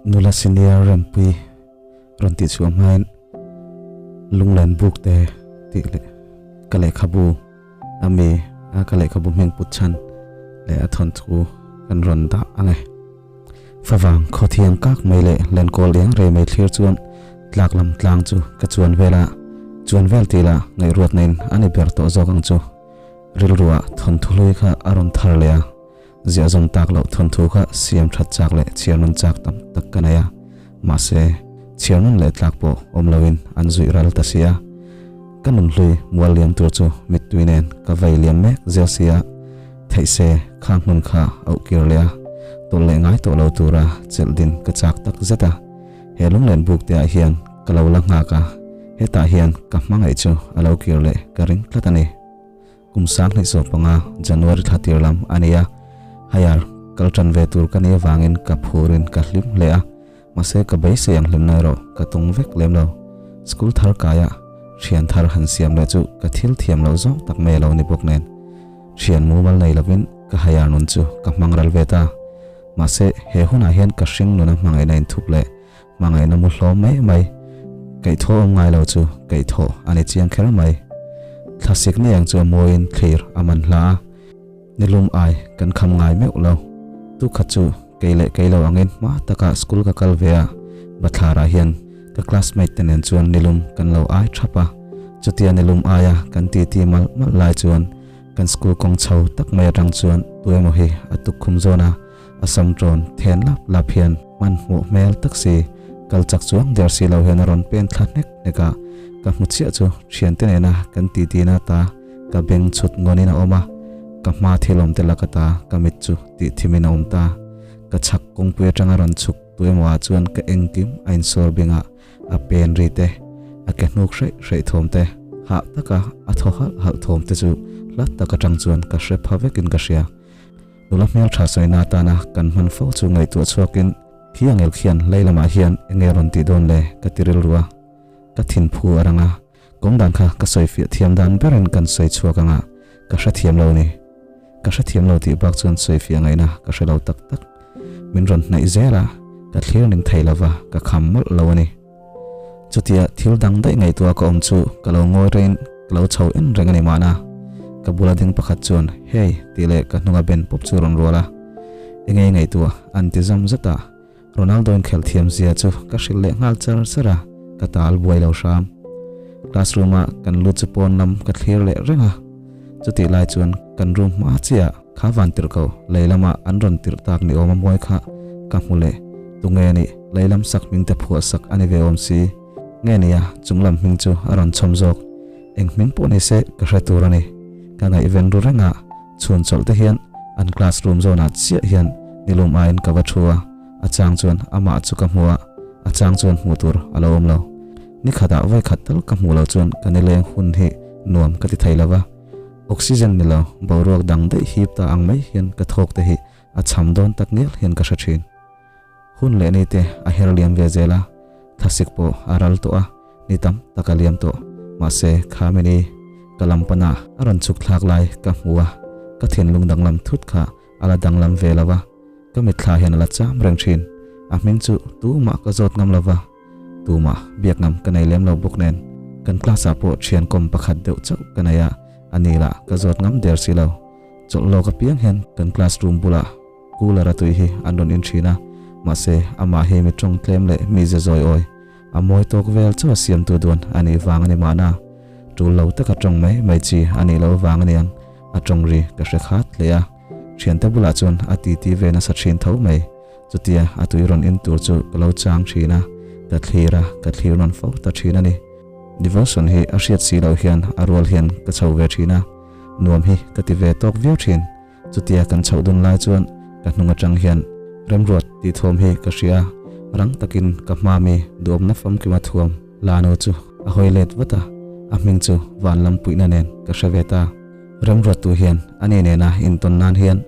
Nula senior Rempui rawn tih chhuah hmain Lunglen buk te tih leh ka lehkhabu a mi a ka lehkhabu hming put chhan leh a thawnthu kan rawn dah ang e. Favang khawthiang kak mai leh lenkawl eng rei mai thlir chuan tlak lam tlang chu ka chuan vel a, chuan vel tih lah ngaihruatna in a ni ber tawh zawk ang chu. Rilruah thawnthu hlui kha a rawn thar leh a, ziahzawm tak loh thawnthu kha siam that chak leh chhiar nun chak tam tak ka nei a, mahse chhiar nun leh tlak pawh awm loin an zuih ral ta si a. Ka nun hlui mual liam tur chu mittui nen ka vei liam mek zel si a, theih se khang hmun kha auh kir leh a, tawlh leh ngai tawh lo tura chelh din ka chak tak zet a. He lunglen buk te ah hian ka lo la nghak a, hetah hian ka hmangaih chu a lo kir leh ka ring tlat a ni. Kum 2015 January thla tir lam a ni a, higher kal tan ve tur ka nih avangin ka phurin ka hlim hle a, mahse ka beisei ang hlimna erawh ka tung vek lem lo. School thar kaia thian thar han siam leh chu ka thil thiam loh zawng tak mai a lo ni bawk nen, thian mumal nei lovin ka higher nun chu ka hmang ral ve ta. Mahse he hunah hian ka hring nuna hmangaihna inthup leh Hmangaihna mu hlawm mai mai, kaihthawh awm ngai lo chu kaihthawh a ni chiang kher mai. Thlasik ni ang chu a mawiin thlir a man hla a, nilum ai kan kham ngai meuh lo. Tu khat chu kei leh kei lo angin hma takah school ka kal ve a, bathlarah hian ka classmate te nen chuan nilum kan lo ai thap a. Chutia nilum aia kan titi malh malh lai chuan kan school kawng chho tak mai atang chuan tuemaw hi a tukkhum zawn a, A sam ṭawn then lap lap hian hmanhmawh hmel tak si, kal chak chuang der si lo hian a rawn pen thla hnek hnek a, ka hmu chiah chu thiante nena kan titi na ta ka beng chhut ngawnin a awm a, ka hma thil awm te laka ta ka mit chu tih thimin a awm ta. Ka chhak kawngpui atanga rawn chhuk tu emaw ah chuan ka engkim a insawr bing a, a pen ri te, a ke hnuk hreih hreih thawm te, hah taka a thaw halh halh thawm te chu hla tak atang chuan ka hre pha vekin ka hria. Nula hmeltha sawina atana kan hman fo chu ngaihtuah chhuakin khi angel khian lei lamah hian enge rawn tih dawn le ka ti rilru a, ka thinphu a rang a, kawng dan kha ka sawifiah thiam dan berin kan sawi chhuak anga ka hrethiam lo ni. Ka hrethiam lo tih bak chuan sawifiah ngaihna ka hre lo tak tak. Min rawn hnaih zel a, ka thlir ning thei lova ka kham mawlh lo a ni. Chutia thil dang daih ngaihtuah ka awm chu ka lo ngawi rein ka lo chho en reng a ni mahna. Ka bula ding pakhat chuan Hey tih leh ka hnunga ben pawp chu a rawn rual a. Enge i ngaihtuah? an ti zam zet a. Ronaldo inkhelh thiam zia chu ka hrilh leh nghal char char a, ka tal buai lo hram. Classroom a kan lut chu pawn lam ka thlir leh reng a. Chutih lai chuan kan room hma chiah kha van tirh ko, lei lama an rawn tirh tak ni awm a mawi kha ka hmu leh. Tunge a nih? Lei lam sak hming te phuah sak a ni ve awm si. Nge nia, chung lam hming chu a rawn chhawm zawk. Eng hming pawh ni se ka hre tur a ni. Ka ngaihven ru reng a, chhun chawlh te hian an classroom zawnah chiah hian nilum aiin ka va thu a, a chang chuan amah chu ka hmu a, a chang chuan hmuh tur a lo awm lo. Ni khatah vawi khat tal ka hmuh loh chuan ka nileng hun hi nuam ka ti thei lo va, oxygen ni lo boruak dang daih hip ta ang mai hian ka thawk te hi a cham dawn tak ngial hian ka hre thin. Hun leh ni te a her liam ve zel a, thlasik pawh a ral tawh a, ni tam tak a liam tawh. Mahse, kha mini ka lam pana a rawn chhuk thlak lai ka hmu a, ka thinlung danglam thut kha a la danglam ve lo va, ka mitthla hian a la cham reng thin. A hming chu tumah ka zawt ngam lo va. Tumah biak ngam ka nei lem lo bawk nen kan class ah pawh thian kawm pakhat deuh chauh ka nei a, a ni lah ka zawt ngam der si lo. Chawlh lawk apiang hian kan class room bulah cooler a tui hi an rawn in thin a, mahse amah hi mi tawng tlem leh mi ze zawi awi, a mawi tawk vel chauh a siamtu dawn a nih vang a ni mahna. Tul lo taka tawng mai mai chi a nih loh vang a niang, a tawng ri ka hre khat hle a, thiante bulah chuan a titi ve nasa thin tho mai. Chutia a tui rawn in tur chu ka lo chang thin a, ka thlir a, ka thlir nawn fo ta thin a ni. Devotion hi a hriat si loh hian a rual hian ka chho ve thin a, nuam hi ka ti ve tawk viau thin. Chutia kan chhoh dun lai chuan ka hnung atang hian Remruat tih thuam hi ka hria a, rang takin ka hma mi duhawmna famkima thuam Lano chu a hawi let vat a, a hming chu van lam puihna nen ka hre ve ta. Remruattu hian ani nena intawn nan hian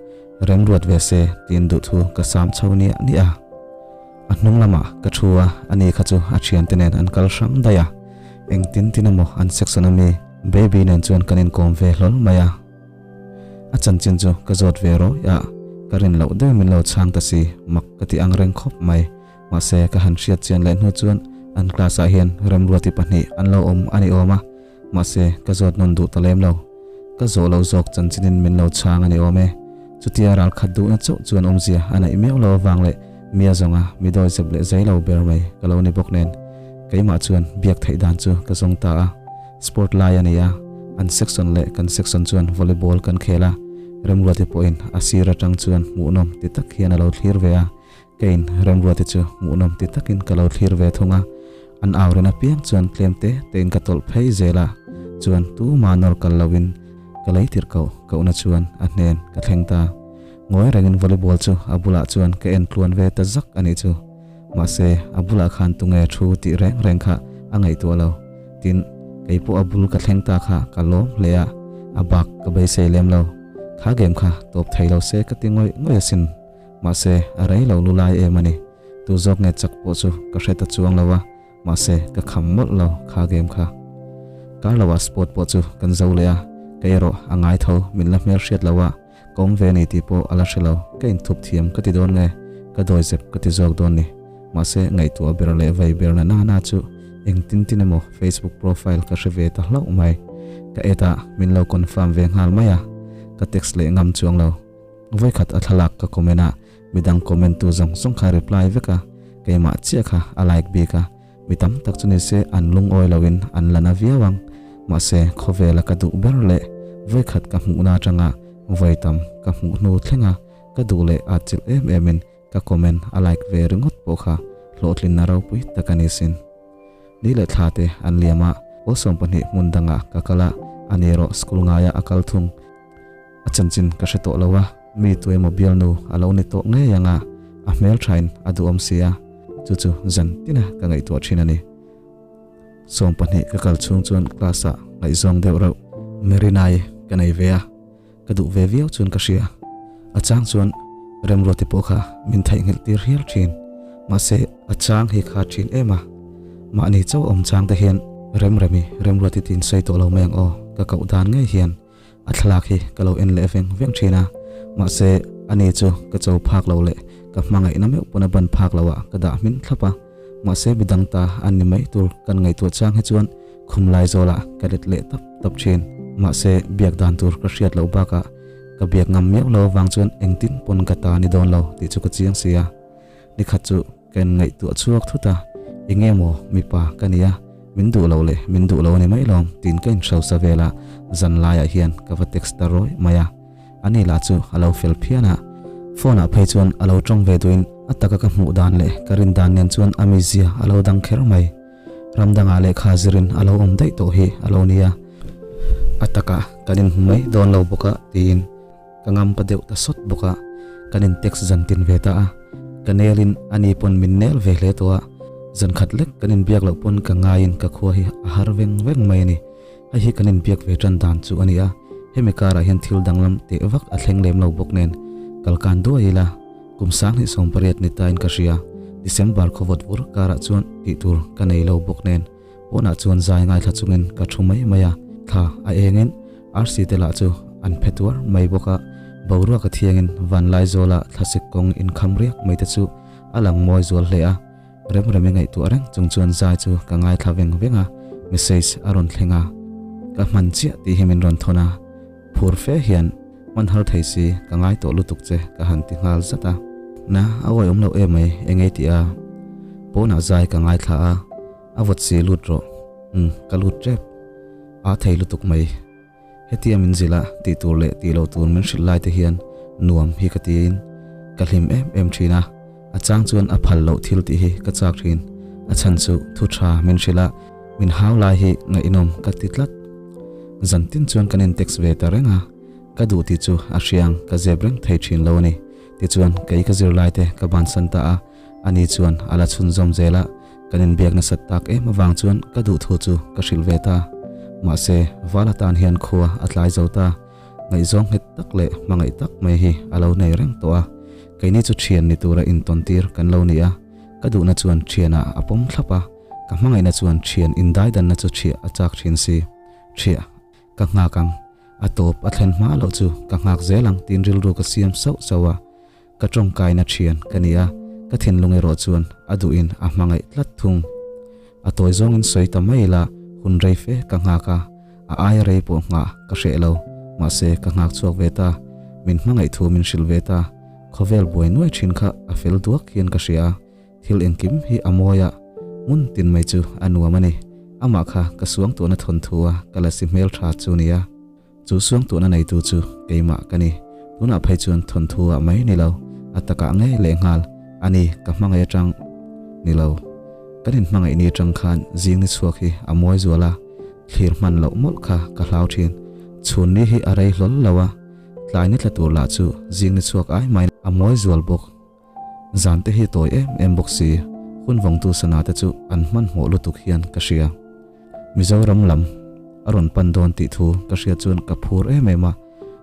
Remruat ve se tiin duhthu ka sam chho niah niah a. A hnung lamah ka thu a, ani kha chu a thiante nen an kal hrang daih a. Engtin tin emaw an section ami Baby nen chuan kan inkawm ve hlawl mai a. A chanchin chu ka zawt ve rawih a, ka rin loh deuh min lo chhang ta si, mak ka ti ang reng khawp mai. Mahse ka han hriat chian leh hnu chuan an class ah hian Remruati pahnih an lo awm a ni awm a, mahse ka zawt nawn duh ta lem lo. Ka zawh loh zawk chanchinin min lo chhang a ni awm e. Chutia ral khat duhna chauh chuan awmzia a neih miau lo avang leh mia zawnga mi dawi zep leh zai lo ber mai ka lo ni bawk nen keimah chuan biak theih dan chu ka zawng ta a. Sport lai a ni a, an section leh kan section chuan volleyball kan khel a, Remruati pawhin a sir atang chuan hmuhnawm ti tak hian a lo thlir ve a, Keiin Remruati chu hmuhnawm ti takin ka lo thlir ve thung a, an au ren apiang chuan tlem te tein ka tawlh phei zel a, chuan tuma nawr kal loin ka lei tirh koh kohna chuan a hnen ka thleng ta. Ngawi rengin volleyball chu a bulah chuan ka en tluan ve ta zak a nih chu. Mahse, a bulah khan tunge thu tih reng reng kha a ngaihtuah lo. Tin, kei pawh a bul ka thleng ta kha ka lawm hle a, a bak ka beisei lem lo. Kha game kha tawp thei lo se ka ti ngawih ngawih asin. Mahse, a rei lo lu lai em a ni. Tu zawk nge chak pawh chu ka hre ta chuang lo a, mahse ka kham mawlh lo kha game kha. Kar lo ah sport pawh chu kan zo leh a, ka erawh a ngai tho min la hmel hriat lo a, ka awm ve ni tih pawh a la hre lo, ka inthup thiam ka ti dawn nge, ka dawi zep ka ti zawk dawn ni. Mahse, ngaihtuah ber leh vei ber na na na chu engtin tin emaw Facebook profile ka hre ve ta hlauh mai. Ka add a, min lo confirm ve nghal mai a, ka text leh ngam chuang lo. Vawikhat a thlalak ka comment a, midang comment tu zawng zawng kha reply vek a, keimah chiah kha a like bik a, mi tam tak chu nise an lungawi loin an la na viau ang, mahse khawvela ka duh ber leh vawikhat ka hmuhna atanga vawi tam ka hmuh hnu thlenga ka duh leh atchilh em em in ka comment a like ve ringawt pawh kha hlawhtlinna ropui tak a ni sin. Ni leh thla te an liam a, pawl 12 hmun dangah ka kal a, ani erawh school ngaia a kal thung. A chanchin ka hre tawh lo a, mi tuemaw bialnu a lo ni tawh ngei ang a, a hmel thain a duhawm si a, chu chu zan tina ka ngaihtuah thin a ni. 12 ka kal chhung chuan class ah ngaihzawng deuh reuh Merinai ka nei ve a, ka duh ve viau chuan ka hria. A chang chuan Remruati pawh kha min theihnghilh tir hial thin, mahse a chang hi kha thin em a, mahni chauh awm chang te hian Remremi Remruati tiin sawi tawh lo mai ang aw, ka koh dan ngei hian A thlalak hi ka lo en leh veng veng thin a, mahse ani chu ka cho phak lo leh ka hmangaihna meuh pawn a ban phak lo ah ka dah hmin thlap a, mahse midang ta an ni mai tur kan ngaihtuah chang hi chuan khum lai zawl ah ka let leh tap tap thin. Mahse biak dan tur ka hriat loh bakah ka biak ngam miau lo avang chuan engtin pawn ka ta ni dawn lo tih chu ka chiang si a, nikhat chu Ka in ngaihtuah chhuak thut a, enge maw mipa ka nia, min duh lo leh min duh lo a ni mai lawm tiin ka inhrosa vel a, zan laiah hian ka va text ta rawi mai a. Ani lah chu a lo fel phian a, phone ah phei chuan a lo tawng ve duhin a taka ka hmuh dan leh ka rin dan nen chuan a mizia a lo dang kher mai. Ram dangah lehkha zirin a lo awm daih tawh hi a lo nia. A takah kan inhmu mai dawn lo bawk a tiin. Ka ngam pa deuh ta sawt bawk a, kan in text zan tin ve ta a, ka nel in a ni pawn min nel ve hle tawh a, zan khat lek kan in biak loh pawn ka ngai in ka khua hi a har veng veng mai a ni. Hei hi kan in biak ve tan dan chu a ni a, hemi karah hian thil danglam teh vak a thleng lem lo bawk nen kalkan duai ila kum 2018 ni ta in ka hria, December khawvawt vur karah chuan tih tur ka nei lo bawk nen Pawnah chuan zai ngaithla chungin ka thu mai mai a, thla a engin arsi te lah chu an phe tuar mai bawk a, boruak a thiangin Vanlaizawla thlasik kawng inkham riak mai te chu a lang mawi zual hle a, Remremi ngaihtuah reng chung chuan zai chu ka ngaithla veng veng a, message a rawn thleng a, ka hman chiah tih hi min rawn thawn a, phur fe hian hman har thei si ka ngai tawh lutuk che ka han ti nghal zat a. Na, a awihawm loh em mai, enge tih a? Pawnah zai ka ngaithla a. A vawt si lut rawh. Umm, ka lut tep. A thei lutuk mai. Hetia min zilh a, tih tur leh tih loh tur min hrilh lai te hian nuam hi ka tiin ka hlim em em thin a. A chang chuan a phal loh thil tih hi ka chak thin. A chhan chu thu tha min hrilh a, min hau lai hi ngaihnawm ka ti tlat. Zan tin chuan kan in text ve ta reng a, ka duh tih chu a hriang ka zep reng thei thin lo a ni. Tichuan kei ka zirlai te ka bansan ta a, ani chuan a la chhunzawm zel a. Kan inbiak nasat tak em avang chuan ka duh thu chu ka hrilh ve ta. Mahse, val atan hian khua a tlai zo ta. Ngaihzawng nghet tak leh hmangaih tak mai hi a lo nei reng tawh a. Keini chu thian ni tura intawn tir kan lo ni a. Ka duhna chuan thianah a pawm thlap a, ka hmangaihna chuan thian indaidanna chu thiah a chak thin si. Thiah ka nghak ang. A tawp a thlen hma loh chu ka nghak zel ang tiin rilru ka siam sauh sauh a. Ka tawngkaina thian ka ni a, Ka thinlung erawh chuan a duhin a hmangaih tlat thung. A tawi zawngin sawi ta mai ila hun rei fe ka nghak a, a aia rei pawh nghah ka hreh lo. Mahse ka nghak chhuak ve ta, min hmangaih thu min hrilh ve ta. Khawvel buai nuai thin kha a fel duak hian ka hria a, thil engkim hi a mawi a, hmun tin mai chu a nuam a ni. Amah kha ka suangtuahna thawnthu a ka la si hmel tha chu nia. Chu suangtuahna neitu chu keimah ka ni. Tunah phei chuan thawnthu ah mai ni lo, a takah ngei leh nghal a ni ka hmangaih atang ni lo. Kan inhmangaih ni atang khan zing ni chhuak hi a mawi zual a, thlir hman loh mawlh kha ka hlau thin. Chhun ni hi a rei hlawl lo a, tlai ni tla tur lah chu zing ni chhuak ai mai a mawi zual bawk. Zan te hi tawi em em bawk si, hun vawngtu sana te chu an hmanhmawh lutuk hian ka hria. Mizoram lam a rawn pan dawn tih thu ka hriat chuan ka phur em em a,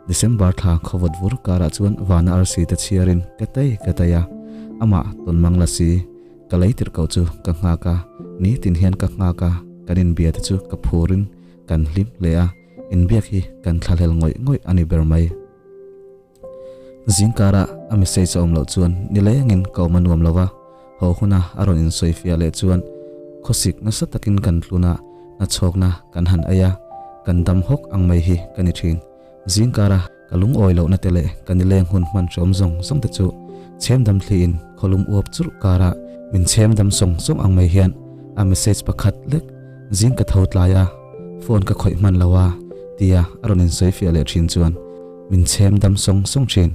December thla khawvawt vur karah chuan vana arsi te chhiarin ka tei ka tei a, amah tawn mang la si, ka lei tirh koh chu ka nghak a, nitin hian ka nghak a, kan inbia te chu ka phurin kan hlim hle a, inbiak hi kan thlahlel ngawih ngawih a ni ber mai. Zingkara a message a awm loh chuan nilengin ka awm a nuam lo va, haw huna a rawn insawi fiah leh chuan khawsik nasa takin kan tlun a, nachhawkna kan han ei a, kan dam hawk ang mai hi ka ni thin. Zingkara ka lungawi lohna te leh ka nileng hun hman hreawm zawng zawng te chu chhem dam thliin khawlum uap churh kara min chhem dam sawng sawng ang mai hian a message pakhat lek zing ka tho tlai a, phone ka khawih hman lo a tia a rawn insawi fiah leh thin chuan min chhem dam sawng sawng thin.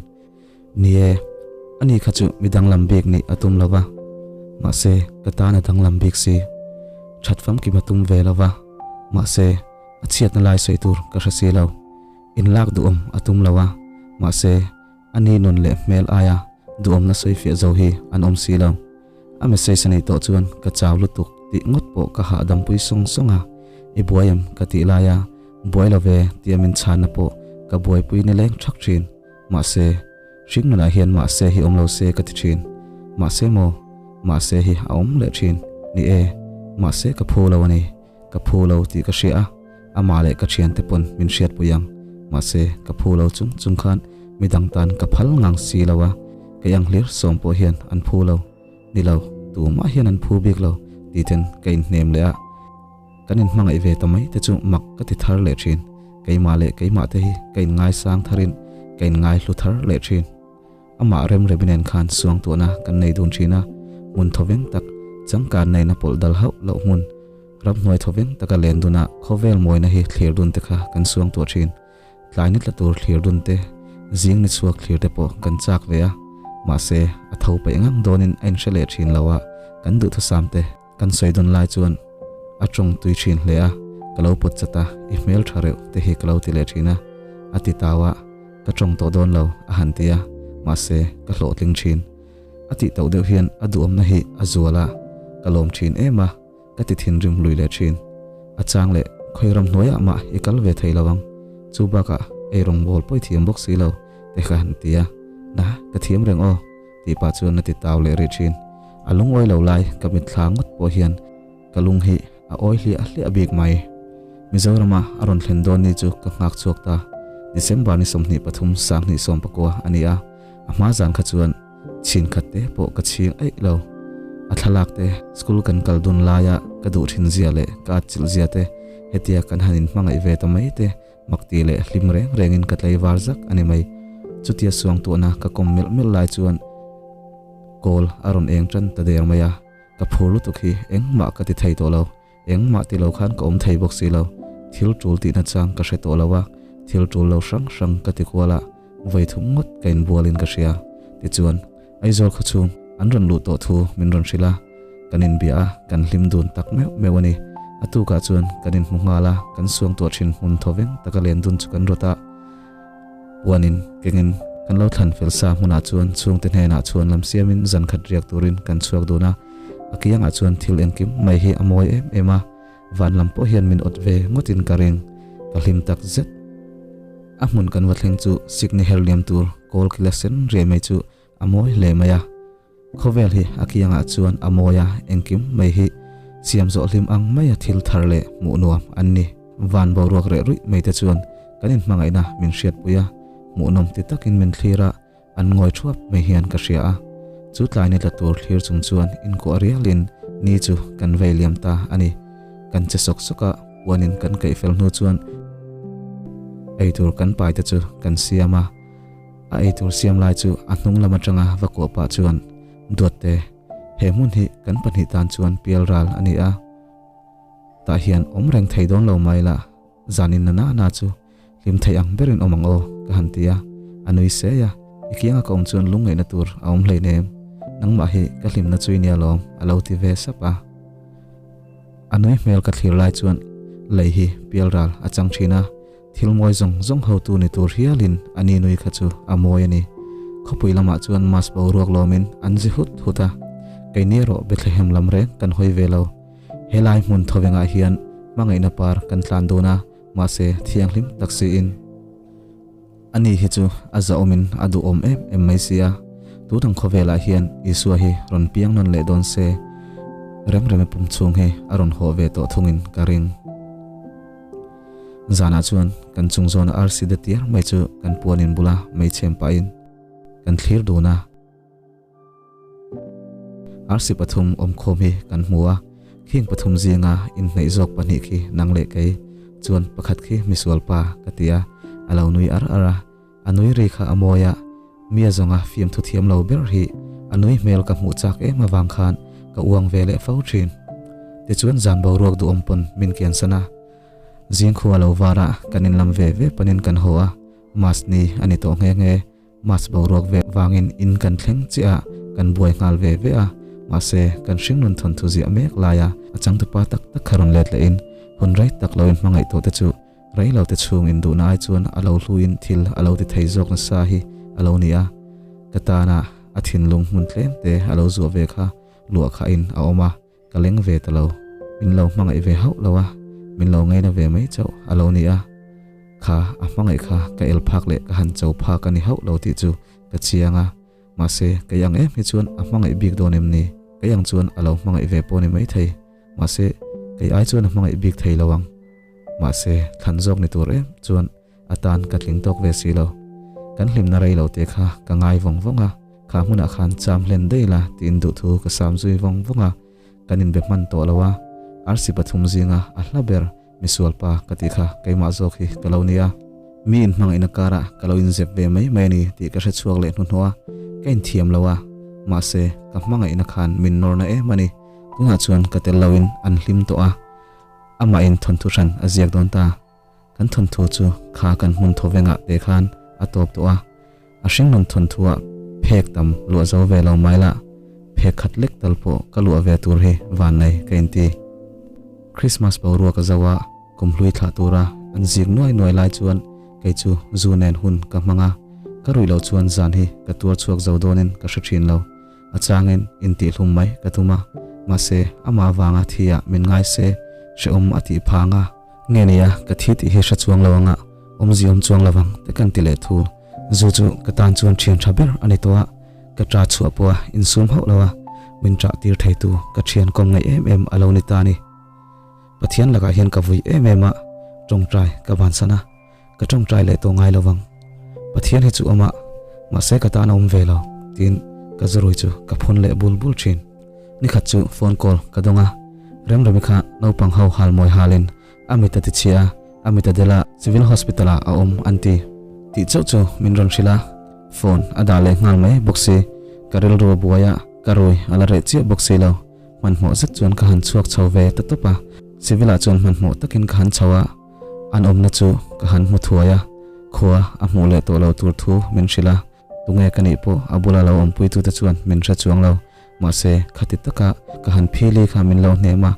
Ni e, ani kha chu mi danglam bik nih a tum lo va, mahse ka tan a danglam bik si. That famkim a tum ve lo va, mahse a chhiatna lai sawi tur ka hre si lo. Inlak duhawm a tum lo a, mahse ani nun leh hmel aia duhawmna sawi fiah zo hi an awm si lo. A message a neih tawh chuan ka chau lutuk tih ngawt pawh ka hahdam pui sawng sawng a, i buai em ka tih laia buai lo ve tia min chhanna pawh ka buaipui ni leng thak thin. Mahse, hring nunah hian mahse hi awm lo se ka ti thin. Mahse maw? Mahse hi a awm leh thin. Ni e, mahse ka phu lo a ni. Ka phu lo tih ka hria a, amah leh ka thiante pawn min hriatpui ang. Mahse, ka phu lo chung chung khan midang tan ka phal ngang si lo a, kei ang hlir sawm pawh hian an phu lo. Ni lo, tumah hian an phu bik lo tih ten ka inhnem leh a. Kan inhmangaih ve ta mai te chu mak ka ti thar leh thin. Keimah leh keimah te hi ka inngaisang tharin ka inngaihlu thar leh thin. Amah remremi nen khan suangtuahna kan nei dun thin a, hmun thawveng tak, changkan neihna pawlh dal hauh loh hmun, ramhnuai thawveng taka len duna khawvel mawina hi thlir dun te kha kan suangtuah thin. Tlai ni tla tur thlir dun te, zing ni chhuak thlir te pawh kan chak ve a, mahse a tho peih ngang dawnin a inhre leh thin lo a, kan duhthusam te kan sawi dawn lai chuan a tawng tui thin hle a, ka lo pawt chat a, i hmel tha reuh te hi ka lo ti leh thin a, a ti tau a, ka tawng tawh dawn lo a han ti a, mahse ka hlawhtling thin. A tih tauh deuh hian a duhawmna hi a zual a, ka lawm thin em a, ka ti thinrim lui leh thin. A chang leh khawi ram hnuaiah mah i kal ve thei lo ang, chu bakah ei rawngbawl pawi thiam bawk si lo te kha han ti a, na ka thiam reng aw tih pah chuan a ti tau leh rih thin. A lungawi lo lai ka mitthla ngawt pawh hian ka lung hi a awi hliah hliah bik mai. Mizorama a rawn thlen dawn ni chu ka nghak chhuak ta. December ni 23 2019 a ni a, a hma zan kha chuan Chhin khat te pawh ka chhing aih lo. A thlalak te, school kan kal dun laia ka duh thin zia leh ka atchilh zia te, hetia kan han inhmangaih ve ta mai te makti leh hlim reng rengin ka tlaivar zak a ni mai. Chutia suangtuahna ka kawm melh melh lai chuan kawl a rawn eng tan ta der mai a, ka phur lutuk hi engmah ka ti thei tawh lo. Engmah ti lo khan ka awm thei bawk si lo. Thil tul tihna chang ka hre tawh lo a, thil tul lo hrang hrang ka ti kual a, vawi thum ngawt ka inbualin ka hria. Tichuan, Aizawl khaw chhung an rawn luh tawh thu min rawn hrilh a, kan inbia a, kan hlim dun tak meuh meuh a ni. A tukah chuan kan inhmu nghal a, kan suangtuah thin hmun thawveng taka len dun chu kan rawt a. Puanin kengin kan lo thlan fel sa hmunah chuan chhungte hnenah chhuan lam siamin zan khat riak turin kan chhuak dun a, a kiangah chuan thil engkim mai hi a mawi em em a, van lam pawh hian min awt ve ngawtin ka ring, ka hlim tak zet. A hmun kan va thleng chu sikni her liam tur kawl kila sen riai mai chu a mawi hle mai a. Khawvel hi a kiangah chuan a mawi a, engkim mai hi siam zawh hlim ang maia thil thar leh hmuh nuam an ni. Van boruak reh ruih mai te chuan kan inhmangaihna min hriatpui a, hmuhnawm ti takin min thlir a, an ngawi thuap mai hian ka hria a. Chu tlai ni tla tur thlir chung chuan inkuah rialin ni chu kan vei liam ta a ni. Kan che sawk sawk a, puanin kan kaih fel hnu chuan eitur kan pai te chu kan siam a. A eitur siam lai chu a hnung lam atanga va kuah pah chuan, Duatte, he hmun hi kan pahnih tan chuan pial ral a ni a. Tah hian awm reng thei dawn lo mai la, zanin na na na chu hlim thei ang berin awm ang aw, ka han ti a. A nui sei a, I kianga ka awm chuan lungngaihna tur a awm hleinem, nangmah hi ka hlimna chu i nia lawm, a lo ti ve sap a. A nui hmel ka thlir lai chuan lei hi pialral a chang thin a, thil mawi zawng zawng hotu ni tur hialin a ni nui kha chu a mawi a ni. Khawpui lamah chuan mas boruak lawmin an zi hut hut a, keini erawh Bethlehem lam reng kan hawi ve lo. Helai hmun thawvengah hian hmangaihna par kan tlan dun a, mahse thianghlim tak siin. Ani hi chu a zahawmin a duhawm em em mai si a, tun ang khawvelah hian Isua hi rawn piang nawn leh dawn se, remreme pum chhung hi a rawn hawh ve tawh thungin ka ring. Zanah chuan kan chung zawna arsi de tiar mai chu kan puanin bula meichhem pahin kan thlir dun a. Arsi pathum awmkhawm hi kan hmu a, khing pathum zinga inhneih zawk pahnih khi nang leh kei chuan pakhat khi misual pa ka ti a, a lo nui ar ar a, a nui ri kha a mawi a, mi a zawnga fiamthu thiam lo ber hi a nui hmel ka hmuh chak em avang khan ka uang ve leh fo thin. Tichuan zan boruak duhawm pawn min kiansan a, zingkhua lo varah kan inlam ve ve panin kan haw a, Mas ni a ni tawh nghe nghe. Mas boruak ve vangin in kan thleng chiah a, kan buai nghal ve ve a, mahse kan hringnun thawnthu ziah mek laia a changtupa tak tak kha rawn let lehin hun rei tak lo inhmangaih tawh te chu rei lo te chhung induhna ai chuan a lo hluin thil a lo ti thei zawk nasa hi a lo ni a, ka tana a thinlung hmun tlem te a lo zuah ve kha luah khahin a awm a, ka leng ve ta lo. Min lo hmangaih ve hauh lo a, min lo ngaina ve mai chauh a lo ni a. Kha a hmangaih kha ka el phak leh ka han cho phak a ni hauh lo tih chu ka chiang a, mahse kei ang em hi chuan a hmangaih bik dawn em ni? Kei ang chuan a lo hmangaih ve pawh ni maithei, mahse kei ai chuan a hmangaih bik thei lo ang. Mahse thlan zawk ni tur em chuan a tan ka tling tawk ve si lo. Kan hlimna rei lo te kha ka ngai vawng vawng a, kha hmunah khan cham hlen daih la tiin duhthu ka sam zui vawng vawng a, kan inbe hman tawh lo a, arsi pathum zinga a hla ber misual pa ka tih kha keimah zawk hi ka lo nia. Mi inhmangaihna karah ka lo inzep ve mai mai a ni tih ka hre chhuak leh hnuhnawh a, ka inthiam lo a, mahse ka hmangaihna khan min nawrna em a ni. Tunah chuan ka tel loin an hlim tawh a, amahin thawnthu hran a ziak dawn ta. Kan thawnthu chu kha kan hmun thawvengah te khan a tawp tawh a, a hringnun thawnthuah phek tam luah zo ve lo mai lah, phek khat lek tal pawh ka luah ve tur hi van nei ka inti. Christmas boruak a zo a, kum hlui thlah tura an zik nuai nuai lai chuan kei chu zu nen hun ka hmang a, ka ruih loh chuan zan hi ka tuar chhuak zo dawnin ka hre thin lo. A changin intihhlum mai ka tum a, mahse amah avanga thi-ah min ngai se hrehawm a tih phang a. Nge nia, ka thi tih hi hre chuang lo anga awmzi awm chuang lo vang te kan ti leh thu. Zu chu ka tan chuan thian tha ber a ni tawh a, ka ṭa chhuah pawha insum hauh lo a, min ṭah tir theitu ka thian kawm ngaih em em a lo ni ta a ni. Pathian lakah hian ka vui em em a, ṭawngṭai ka vansan a, ka ṭawngṭai leh tawh ngai lo vang. Pathian hi chu awm a, mahse ka tan a awm ve lo, tiin ka zurui chu ka phun leh bul bul ṭhin. Nikhat chu phone call ka dawng a, Remremi kha naupang ho hal mawi halin a mit a ti chhia a, a mit a del a, Civil Hospital ah a awm an ti. Tih chauh chu min rawn hrilh a, phone a dah leh nghal mai bawk si. Ka rilru a buai a, ka rui a la reh chiah bawk si lo. Hmanhmawh zet chuan ka han chhuak chho ve ta tawp a, Civil ah chuan hmanhmawh takin ka han chho a, an awmna chu ka han hmu thuai a, khua a hmuh leh tawh lo tur thu min hrilh a. Tunge ka nih pawh a bula lo awmpuitute chuan min hre chuang lo. Mahse, khati taka ka han phili kha min lo hnem a,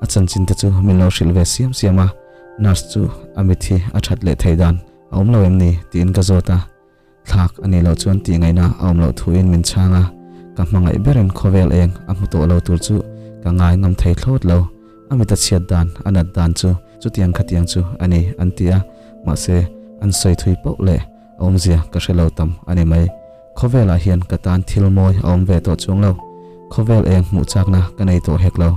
a chanchin te chu min lo hrilh ve siam siam a, nurse chu a mit hi a that leh theih dan a awm lo em ni tiin ka zawt a, thlak a nih loh chuan tih ngaihna a awm loh thuin min chhang a, ka hmangaih berin khawvel eng a hmu tawh lo tur chu ka ngai ngam thei thlawt lo, a mit a chhiat dan a nat dan chu chutiang khatiang chu a ni an ti a, mahse an sawi thui poh leh a awmzia ka hre lo tam a ni mai. Khawvelah hian ka tan thil mawi a awm ve tawh chuang lo. Khawvel eng hmuh chakna ka nei tawh hek lo.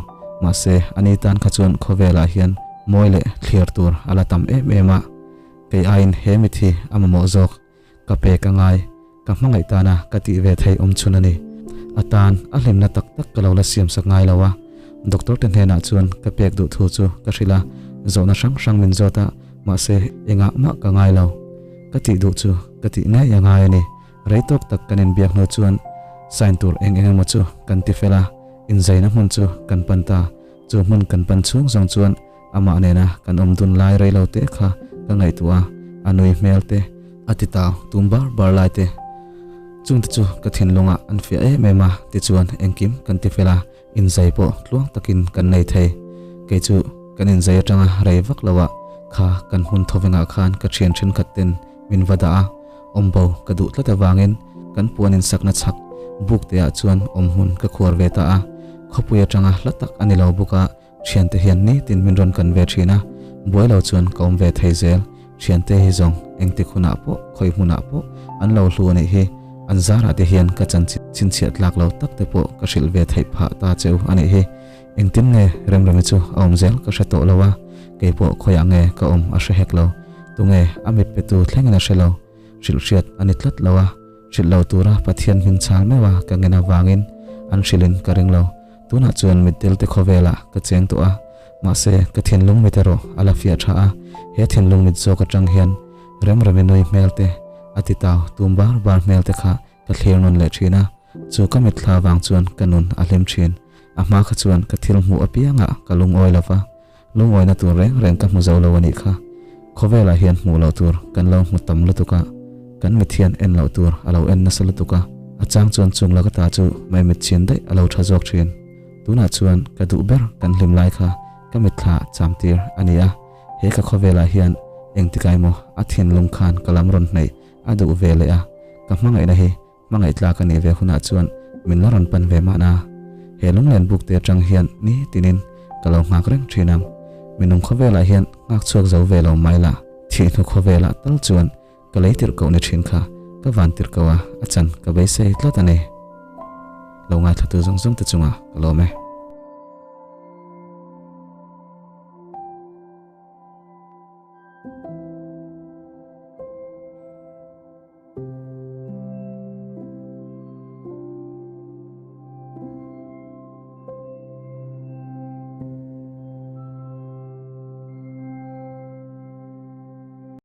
Mahse, ani tan kha chuan khawvelah hian mawi leh thlir tur a la tam em em a. Kei aiin he mithi a mamawh zawk. Ka pek a ngai. Ka hmangaih tana ka tih ve theih awm chhun a ni. A tan a hlimna tak tak ka lo la siam sak ngai lo a, doctor te hnenah chuan ka pek duh thu chu ka hrilh a, zawhna hrang hrang min zawt a, mahse engah mah ka ngai lo. Ka tih duh chu ka tih ngei a ngai a ni. Rei tawk tak kan inbiak hnu chuan sign tur eng eng emaw chu kan ti fel a, inzaina hmun chu kan pan ta. Chu hmun kan pan chhung zawng chuan amah nena kan awm dun lai rei lo te kha ka ngaihtuah a, a nui hmel te, a ti tau tum bar bar lai te. Chungte chu ka thinlungah an fiah em em a, tichuan engkim kan ti fel a, inzai pawh tluang takin kan nei thei. Kei chu kan inzai atanga rei vak lo ah kha kan hmun thawvengah khan ka thian thenkhat ten min va dah a, awmbo ka duh tlat avangin kan puan insakna chhak buk te ah chuan awm hmun ka khuar ve ta a, khawpui atanga hla tak a ni lo bawk a, Thiante hian nitin min rawn kan ve thin a, buai lo chuan ka awm ve thei zel. Thiante hi zawng engtik hunah pawh, khawi hmunah pawh an lo hlu a nih hi. An zarah te hian ka chanchin chhinchhiah tlak lo tak te pawh ka hrilh ve theih phah ta cheu a nih hi. Engtin nge Remremi chu a awm zel ka hre tawh lo a, kei pawh khawiah nge ka awm a hre hek lo. Tunge a mit petu thlengin a hre lo. Hrilh hriat a ni tlat lo a, hrilh lo tura Pathian hming chhal meuh a ka ngen avangin an hrilhin ka ring lo. Tunah chuan mitdel te khawvelah ka cheng tawh a, mahse ka thinlung mit erawh a la fiah tha a, he thinlung mit zawk atang hian Remremi nui hmel te, a ti tau tum bar bar hmel te kha ka thlir nawn leh thin a, chu ka mitthla vang chuan ka nun a hlim thin. A hma kha chuan ka thil hmuh apiangah ka lungawi lo va, Lungawina tur reng reng ka hmu zo lo a nih kha. Khawvelah hian hmuh loh tur kan lo hmu tam lutuk a, kan mit hian en loh tur a lo en nasa lutuk a, a chang chuan chung laka ta chu mai mit chhin daih a lo tha zawk thin. Tunah chuan ka duh ber kan hlim lai kha ka mitthla cham tir a ni a, he ka khawvelah hian engtikai maw a thinlung khan ka lam rawn hnaih a duh ve leh a, ka hmangaihna hi Hmangaih tlak a nih ve hunah chuan min la rawn pan ve mahna. He lunglen buk te atang hian ni tinin ka lo nghak reng thin ang. Minung khawvelah hian nghak chhuak zo ve lo mai la, thih hnu khawvelah tal chuan ka lei tirh koh ni thin kha ka van tirh koh a, a chan ka beisei tlat a ni. Lo ngaithla tu zawng zawng te chungah ka lawm e.